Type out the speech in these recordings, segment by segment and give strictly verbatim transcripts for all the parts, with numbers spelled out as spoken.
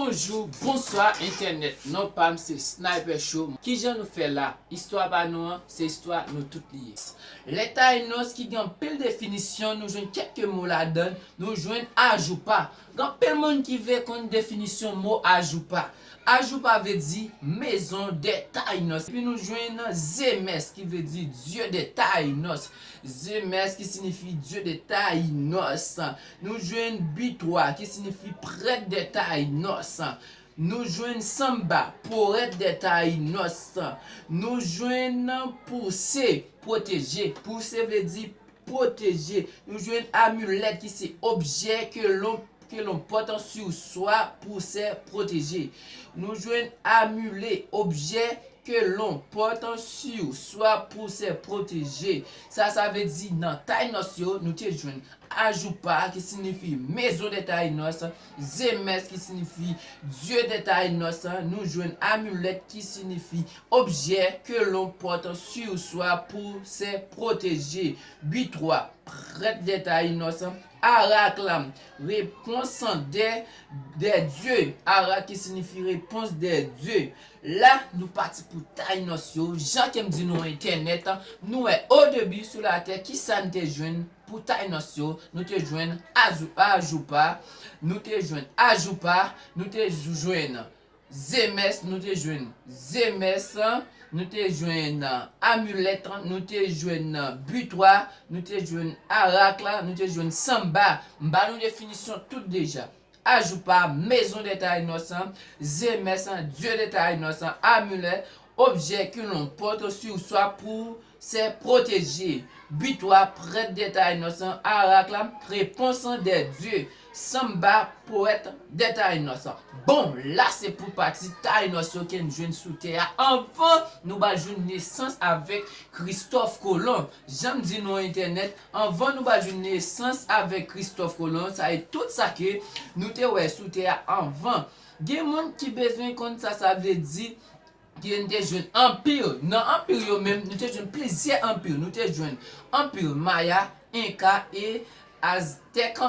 Bonjou, bonswa entènèt. Non pa m se Sniper Show. Kijan nou fè la? Istwa pa nou an, se istwa nou tout li ye. Lè Tayinos ki gen anpil definisyon, nou jwenn kèk mo ladan, nou jwenn Ajoupa. Gen anpil moun ki vle konn definisyon mo Ajoupa. Ajoupa vle di Maison des Taïnos. Epi nou jwenn Zemes ki vle di Dieu des Taïnos. Zemes ki siyifi Dieu des Taïnos. Nou jwenn Bitwa ki siyifi Prêtre des Taïnos. Nou jwenn Sanba, Poète des Taïnos. Nou jwenn Pouse, pwoteje. Pouse vle di pwoteje. Nou jwenn Amulèt ki se objet que l'on que l'on porte sur soi pour se protéger. Nou jwenn Amule, objet que l'on porte sur soi pour se protéger. Sa, sa vle di nan Tayinos yo, nou te jwenn Ajoupa ki siyifi Maison des Taïnos, Zemes ki siyifi Dieu des Taïnos, nou jwenn Amulèt ki siyifi objet que l'on porte sur soi pour se protéger. Bitwa, Prêtre des Taïnos, Arak la, Réponse des, des dieux, Arak ki siyifi Réponse des dieux. La, nou pati pou Tayinos yo, jan ke m di nou entènèt, nou wè o debi sou latè, kisa n te jwenn pou Tayinos yo, nou te jwenn Azou-, Ajoupa, nou te jwenn Ajoupa, nou te jwenn Zemes, nou te jwenn Zemes, nou te jwenn Amulèt, nou te jwenn Bitwa, nou te jwenn Arak la, nou te jwenn Sanba. M ba nou definisyon tout deja. Ajoupa, Maison des Taïnos, Zemes, Dieu des Taïnos, Amulèt, objet que l'on porte sur soi pour se protéger. Bitwa, Prêtre des Taïnos, Arak la, Réponse des dieux, Sanba, Poète des Taïnos. Bon, la se pou pati Tayinos yo ke n jwenn sou tè a anvan nou ba jwenn nesans avèk Christophe Colomb. Jan m di nou entènèt, anvan nou ba jwenn nesans avèk Christophe Colomb, sa e tout sa ke nou te wè sou tè a anvan. Gen moun ki bezwen konn sa sa vle di ke n te jwenn anpir. Nan anpir yo menm, nou te jwenn plizyè anpir. Nou te jwenn anpir Maya, Enka e Aztèk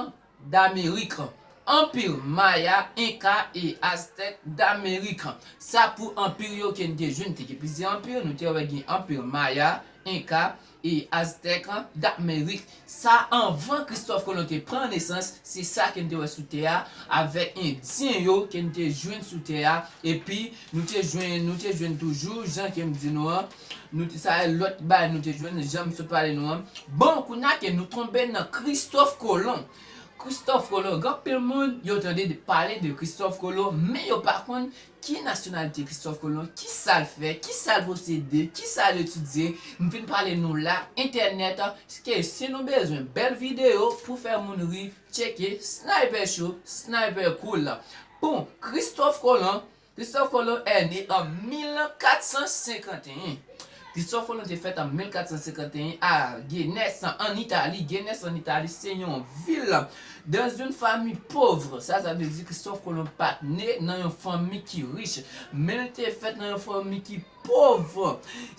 d'Amérique. Anpir Maya, Enka e Aztèk d'Amérique. Sa pou anpir yo ke n te jwenn, te gen plizyè anpir. Nou te wè gen anpir Maya, Enka e Aztèk d'Amérique. Sa anvan Christophe Colomb te pran nesans, se sa ke n te wè sou tè a, avèk Endyen yo ke n te jwenn sou tè a, epi nou te jwenn, nou te jwenn toujou, jan ke m di nou an, nou te, sa lòt bagay nou te jwenn, jan m sot pale nou an. Bon, kounye a ke nou tonbe nan Christophe Colomb. Christophe Colomb, gen anpil moun, yo tande de, pale de Christophe Colomb, men yo pa konn ki nasyonalite Christophe Colomb, ki sa l fè, ki sa l posede, ki sa l etidye. M vin pale nou la, entènèt, ke si nou bezwen bèl videyo pou fè moun ri, tcheke Sniper Show, Sniper Cool. Bon, Christophe Colomb, Christophe Colomb est né en mille quatre cent cinquante et un. Christophe Colomb te fèt an mil kat san senkant e en a Genès, an Itali. Genès, an Itali, se yon vil. Dans une famille pauvre. Sa, sa vle di Christophe Colomb pa t ne nan yon fanmi ki rich, men l te fèt nan yon fanmi ki pòv.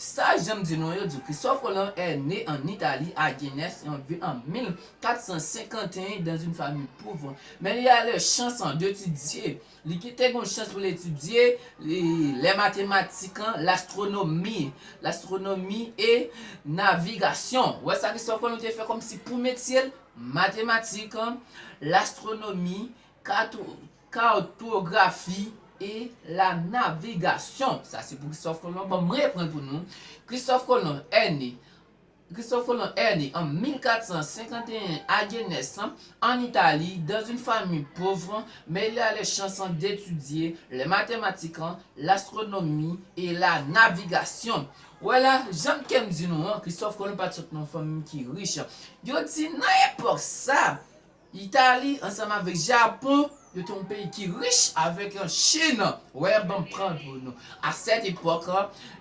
Sa, jan m di nou, yo di Christophe Colomb est né en Italie, à Genès, yon vil, an mil kat san senkant e en, dans une famille pauvre. Mais il a la chance d'étudier. Li ki te gen chans pou l etidye, li, les mathématiques, l'astronomie, l'astronomie et navigation. Wè sa Christophe Colomb te fè kòmsi pou metye l, matematik, lastwonomi, kato-, kartografi e la navigasyon. Sa se pou Christophe Colomb. Bon, m reprann pou nou. Christophe Colomb est né Christophe Colomb est né en mille quatre cent cinquante et un à Genès, en Italie, dans une famille pauvre, mais il a la chance d'étudier les mathématiques, l'astronomie et la navigation. Wè la, jan ke m di nou an, Christophe Colomb pa t sot nan yon fanmi ki rich. Yo di nan epòk sa, Itali ansanm avèk Japon, yo te yon peyi ki rich avèk yon Chin. Wè, ban m pran pou nou. À cette époque,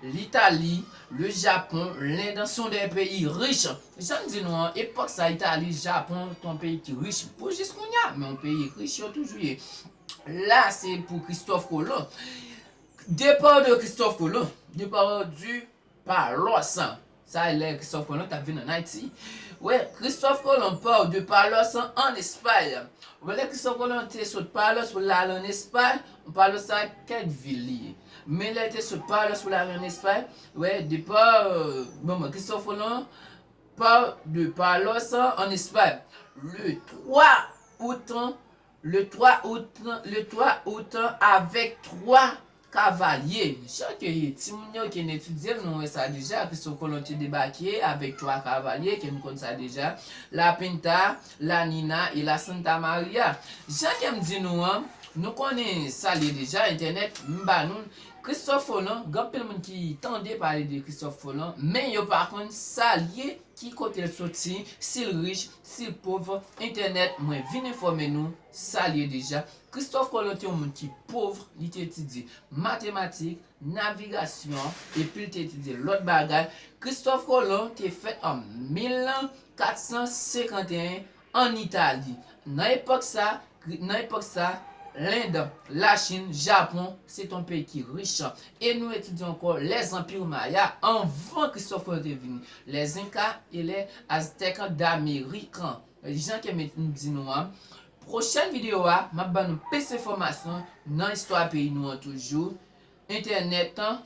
l'Italie, le Japon, l'Inde sont des pays riches. Jan m di nou an, epòk sa, Itali, Japon, te yon peyi ki rich. Pou jis kounye a, men yon peyi rich yo toujou ye. La, se pou Christophe Colomb. Départ de Christophe Colomb. Départ du Palos. Sa e lè Christophe Colomb t ap vin ann Ayiti. Wè, Christophe Colomb part de Palos an Espay. Wè, lè Christophe Colomb te sot Palos pou l al ann Espay, Palos sa kèk vil li ye. Men lè l te sot Palos pou l al ann Espay, wè, depa, euh, bon, Christophe Colomb part de Palos an Espay. Le twa out, le twa out, le twa out, avèk twa kavalye. Jan ke timoun yo ki etidye l, nou wè sa deja, Christophe Colomb te debake avèk twa kavalye, ke nou konn sa deja, La Pinta, La Nina e La Santa Maria. Jan ke m di nou an, nou konnen sa l ye deja, entènèt, m ba nou Christophe Colomb, gen anpil moun ki tande pale de Christophe Colomb, men yo pa konn sa l ye, ki kote l soti, si l rich, si l pòv, entènèt, mwen vin enfòme nou sa l ye deja. Christophe Colomb te yon moun ki pòv, li te etidye matematik, navigasyon, epi l te etidye lòt bagay. Christophe Colomb te fèt an mil kat san senkanteyen ann Itali. Nan epòk sa, nan epòk sa, Lend, Lachin, Japon, se t yon peyi ki rich. E nou etidye ankò lèzanpi maya anvan Christophe Colomb te vini. Lèzenka e lè Aztèk damerik. Jan ke m di nou an, pwochèn videyo a, m ap ban nou plis enfòmasyon nan istwa peyi nou an toujou. Entènèt an,